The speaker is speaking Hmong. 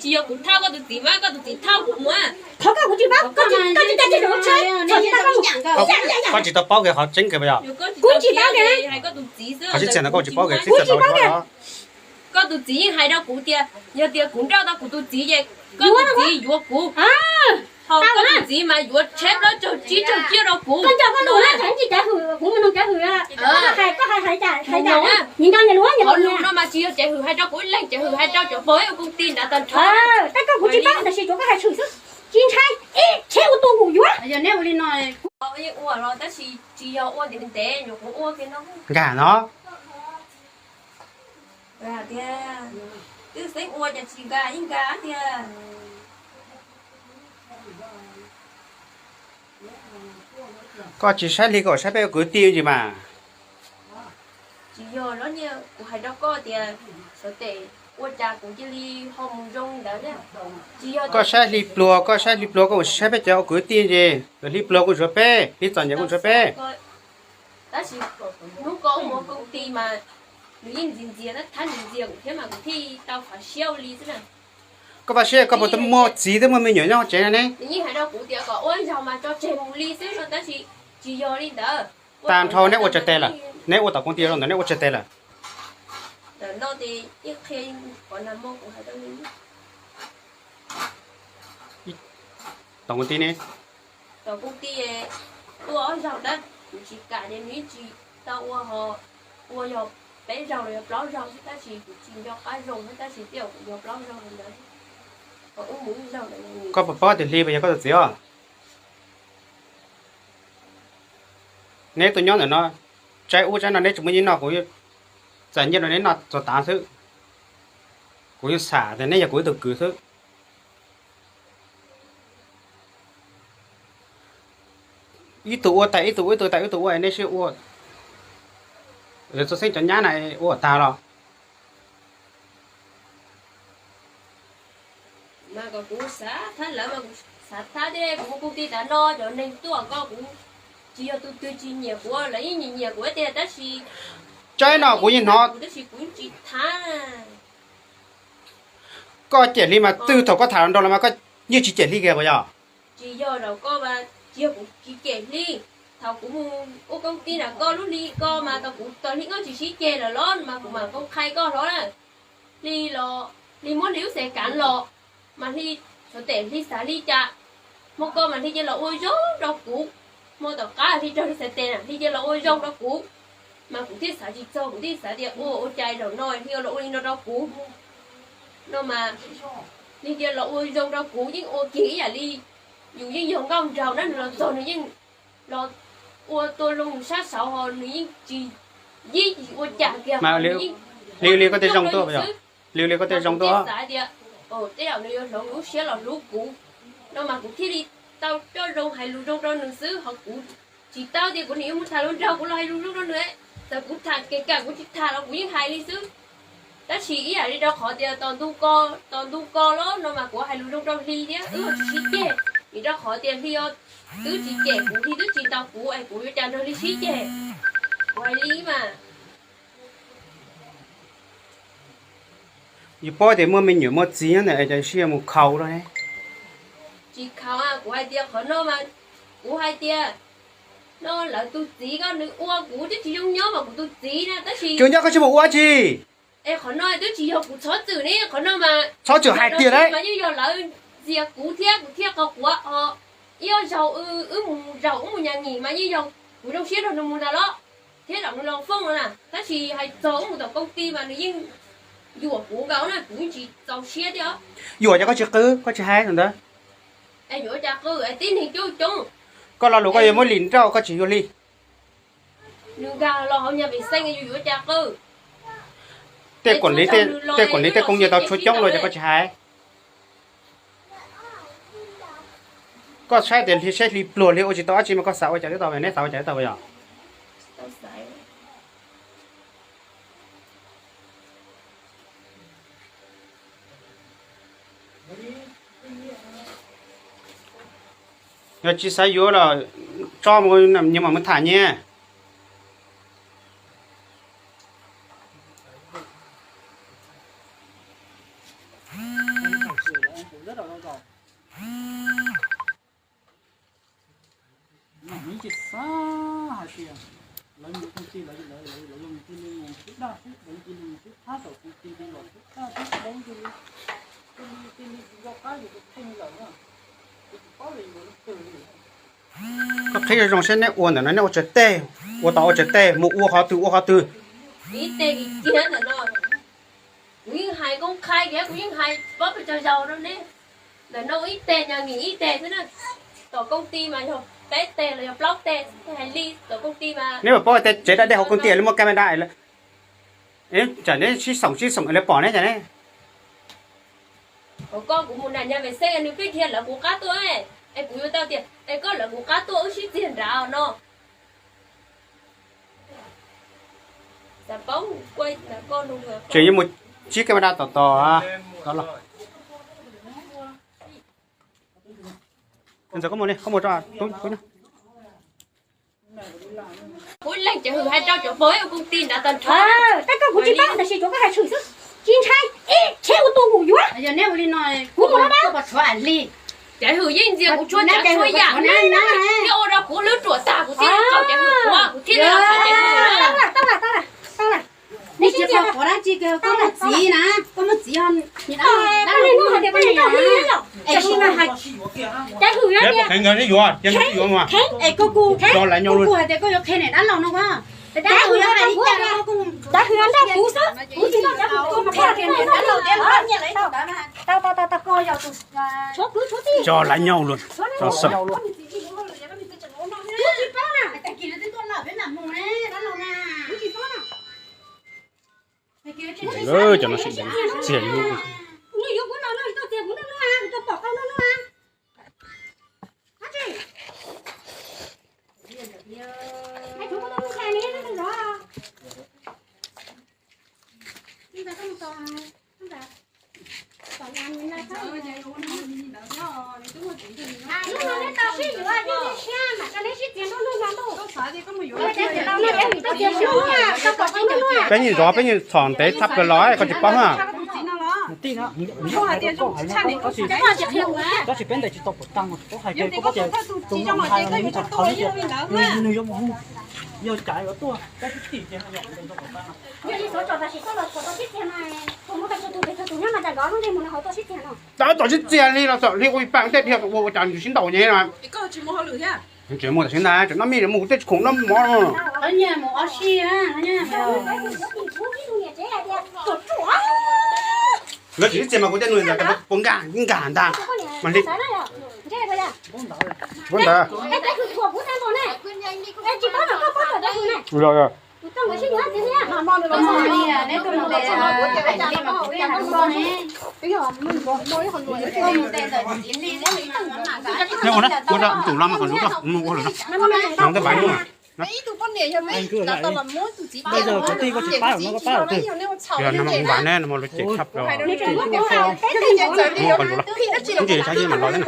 Tsis yog kuv thauj koj tus txiv mas koj tus txiv thauj kuv mus. Qhov koj kuv tsis paub, koj tsis, koj tsis tau tshaj, tshaj tsis tau paub. Koj tsis tau paub kiag qhov tseeb kiag puas yog? Kuv tsis paub kiag. Qhov tseeb tiag ntawd koj tsis paub kiag, txib txawm tau paub los. Koj tus txiv yeej hais rau kuv tias yog tias kuv nrauj tau kuv tus txiv ces koj tus txiv yuav kuv. Ho koj tus txiv mas yuav tsheb plaub caug tsib caug ciaj rau kuv. Koj nco koj lus na, tsis cav hwm, kuv mus nug cav hwm. Koj hais, koj hais, hais cas, hais cas? Qhov lus no mas tsis yog cav hwm hais rau kuv ib leeg, cav hwm hais rau cov pog ib ua koom tij nrad tag nrho. Tab koj kuv tsis paub tab sis tsuav koj hais tshwm xwb. Tsis ntshai, ib tsheb ua tus kuv yuav. Yog neb ua li no, yeej ua los tab sis tsis yog ua ntev ntev, nyuam qhuav ua kiag no. Nkag no. Tias twb xeeb ua cas tsis nkag ib nkag tiag. Koj tsis saib Hli, koj saib peb ua kwv tij ntsis mas. Tsis yog los niag kuv hais rau koj tias xyov tes ua cas kuv cia li ho mus zoo li ntawd. Tsis yog koj saib Hli pluag, koj saib Hli pluag, koj mus saib peb cov ua kwv tij ntsis, Hli pluag kuj ntsuav peb, Hli txom nyem kuj ntsuav peb. Tab sis hnub koj ua mus koom tij mas nws yeej ntxias ntxias, thab ntxias ntxias kuv thiab mas kuv thiaj tau fav siab ua li xwb na. Koj fav siab koj puas tau muaj txiv thiab muaj me nyuam nyob hauv tsev no ne? Nws yeej hais rau kuv tias kom ua zaug mas tso tseg mus li xwb no tab sis tsis yog li ntawd. Tag nrho neb ua tsawg tes lawm? Neb ua tom koom tij zoo ntawd neb ua tsawg tes lawm? Ntawm no ces yeej qhia qhov nag hmo kuv hais rau nws. Tom koom tij ne? Tom koom tij ua ob zaug tab kuv tsis kam ces nws yeej tsis tau ua ho ua yog peb zaug los yog plaub zaug xwb tab sis kuv tsis nco qab zoo thiab tab sis twb yog kuv yog plaub zaug li ntawd. Ho wb mus ib zaug ntawd. Koj puas paub tias Hli puas yog koj tus txiv os? Neb tuaj nyob ntawm no, tsaib ub tsaib no neb tsis muaj nyiaj noj, kuv txawm nyiaj rau neb noj txog tav xwb. Kuv yeej xam tias neb yog kuv ib tug kwv xwb. Ib tug ua tas ib tug ua, ib tug tas ib tug ua, neb sib ua. Txhua xeeb cov nyab na ua tag los. Mas kom kuv xav thab lawv mas kuv xav thab thiab, kuv mus koom tij tas no cov neeg tuaj koj kuv tsis yog tus twg tsis nyiam kuv, lawv yeej nyiam nyiam kuv tiag tab sis tsaib no kuv yeej hnov tab sis kuv tsis thab. Koj cem Hli mas twb thaum koj tham nrog lawv mas koj yeej tsis cem Hli kiag puas yog? Tsis yog, tsis yog kuv tsis cem Hli. Thaum kuv mus ua koom tij nram koj lub Hli ko mas tau kuv tos Hli nyob tsis sib ceg lawm los mas kuv mam qhia koj hlo na. Hli los, Hli muab Hli lub xev kav los, mas Hli, xyov tes Hli xav li cas, hmo ko mas Hli cia los ua zoo rau kuv. Hmo tom qab Hli raug Hli xav tes na Hli cia los ua zoo rau kuv, mas kuv thiaj xav tsis txog, kuv thiaj xav tias ua ua cas zaum no Hli los ua li no rau kuv no mas Hli cia los ua zoo rau kuv yeej ua kiag ib yam li yus yeej yog nkauj nraug na, nws los txog nws yeej los ua tua loo nws sab saud ho nws yeej tsis yib ua cas kiag. Hli li koj tej zoo tuaj, Hli li koj tej zoo tuaj xav tias tej zaum nws yuav hloov lub siab los hlub kuv no mas kuv thiaj li tau coj zoo hais lus zoo rau nws xwb ho kuv tsis tau tias kuv niam yuav mus tham hluas nraug kuv los hais lus zoo rau nws. Txawm kuv tham kev kam kuv tsis tham los kuv yeej hais li xwb. Tab sis ib yam li rau qhov tias tos ntu ko, tos ntu ko los no mas kuv hais lus zoo rau Hli thiab wb tsis sib ceg, vim rau qhov tias Hli twb tsis cem kuv, Hli twb tsis ntaus kuv es kuv yuav cas nrog Hli sib ceg. Kuv hais li mas. Yus paub tias muaj me nyuam muaj txiv nyob ntawm es cas sib mus khaus los ne? Tsis khaus, kuv hais tias qhov no mas, kuv hais tias no lawv tus txiv ko nws ua kuv twb tsis zoo nyob mas kuv tus txiv na tab sis tsis zoo nyob koj tsis mus ua tsi. Es qhov no twb tsis yog kuv txhob txwm ne, qhov no mas txhob txwm hais tiag lauj, mas yeej yog lawv ntxias kuv thiab kuv thiaj qhov quav os. Ib ob zaug wb mus zaum wb mus nyas nyim mas yeej yog kuv zoo siab nrog nws mus ntag los, thiab zaum nws los foob no na, tab sis hais txog wb mus tom koom tij mas nws yeej yuam kuv nkaus na, kuv yeej tsis txaus siab thiab os. Yuam ces koj tsis qw, koj tsis hais ntawd. Es yuav ua cas qw es tib neeg coob coob. Koj lo lus koj yuav muab Hli nrauj koj tsis yuav Hli. Nws nkag los hauv nyuag vim xeeb yus yuav ua cas qw. Tej kuam li tej kuam li tej koob nyiaj tau tshuav coob los ces koj tsis hais. Koj saib tias Hli, saib Hli pluag Hli ua tsis tau dab tsi mas koj xav ua cas twb tau, neb xav ua cas twb tau yog. Yog tsis xav yuav los tso mus, nyias mam mus tham nyias. Nws tsis xav hais tias lawv mus koom tij, lawv, lawv, lawv, lawv yuav mus cia li mus xwb dag xwb, lawv cia li mus xwb thab tau koom tij li los xwb dag xwb, lawv cia li, cia li, cia li tsis nco qab yus tus kheej lawm na. Kuv tsis paub li yus ua leej twg li. Koj qhib zoo zoo seb neb ua ntawm no neb ua tsev teg, ua tau ua tsev teg, mus ua qhov twg ua qhov twg. Ib teg kiag ntawm no, kuv yeej hais koob qhai kiag, kuv yeej hais paub pes tsawg zaus rau neb. Ntawm no ib teg nyog nim ib teg xwb na. Tom koom tij mas yog peb teg los yog plaub teg, hais li tom koom tij mas. Neb puas paub tias tsev dab dej hauv koom tij li muaj camera, tsam neb sib xoom sib xoom lawv pom neb cas ne. Hauv koj kuv mus nram nyag Vem Xeeb nws pheej dhia lawv kuv qab tuaj, es kuv yuav tau tias es koj lawv kuv qab tuaj wb sib txiag nrad no. Tseem yuav mus tsib camera tom tod los. Ntxawm koj mus li, koj mus rau tub tub nyob. Kuv leej Caiv Hwm hais rau cov pog ib ua koom tij nrad tag nrho. Koj kuv tsis paub tab sis cov koj hais tshwm xwb. Tsis ntshai, ib tsheb ua tus kuv yuav. Kuv mus no, Caiv Hwm yeej ntxias kuv txhua tsav txhua yam, thiaj ua rau kuv lub ruam tag kuv thiaj kom Caiv Hwm ua, kuv thiaj li tau Caiv Hwm. Tau lawm, tau lawm, tau lawm. Nej tsis txhob quav dab tsi, koj muaj txiv na, koj muaj txiv os. Koj niam hnub hais tias koj niam tau hli los, es tsis mas hais Caiv Hwm no tias kheev, kheev es koj kuj, koj kuj hais tias koj yuav qhia niam dab laug no koj. Caiv Hwm yuav hais li cas los koj kuj, Caiv Hwm yuav nrog kuv xwb, kuv tsis nrog cov kuv, kuv qhia tias niam dab laug tias nyiaj lawv tau. Tau tau tau tau, koj yog tus tshuav kwv tshuav tij. Coj lawv nyob ua luaj, tso xwm. Kuv tsis paub na. Kuv tsis paub na. Cov no sib txiag li. Nws yuav kuv no no, kuv tau txiag kuv noj noj, kuv tau pom koj noj noj. Ab tsi. Ai, kuv tau noj noj ne, noj noj. Peb yeej zov, peb yeej txhom ntev thaj plaws los koj tsis paub na. Tab sis peb ntes tsis tau puas tag, nws yuav mus, yog cas yuav tuaj, peb twb tim ces. Tab tom sib txiag li los txawm li ua ib pam tej dhia ua ua cas nws sib ntaus nyem na. Tseem muaj tam sim ntag, tseem noj mij mus tej tsis khoom noj mov. Lawv tsis sib txiag mas kuv tej nus ntawd puas nkag nkag ntag. Mas li tsis paub ntawd. Ua na, ua rau tus los mas kom zus, mus ua lawm no. Tej pab zus. Ntawm no mas npam ne, no mas lub cev tshaj plaws. Mus kom zus los, ntsis tsav yej mas los thiab na.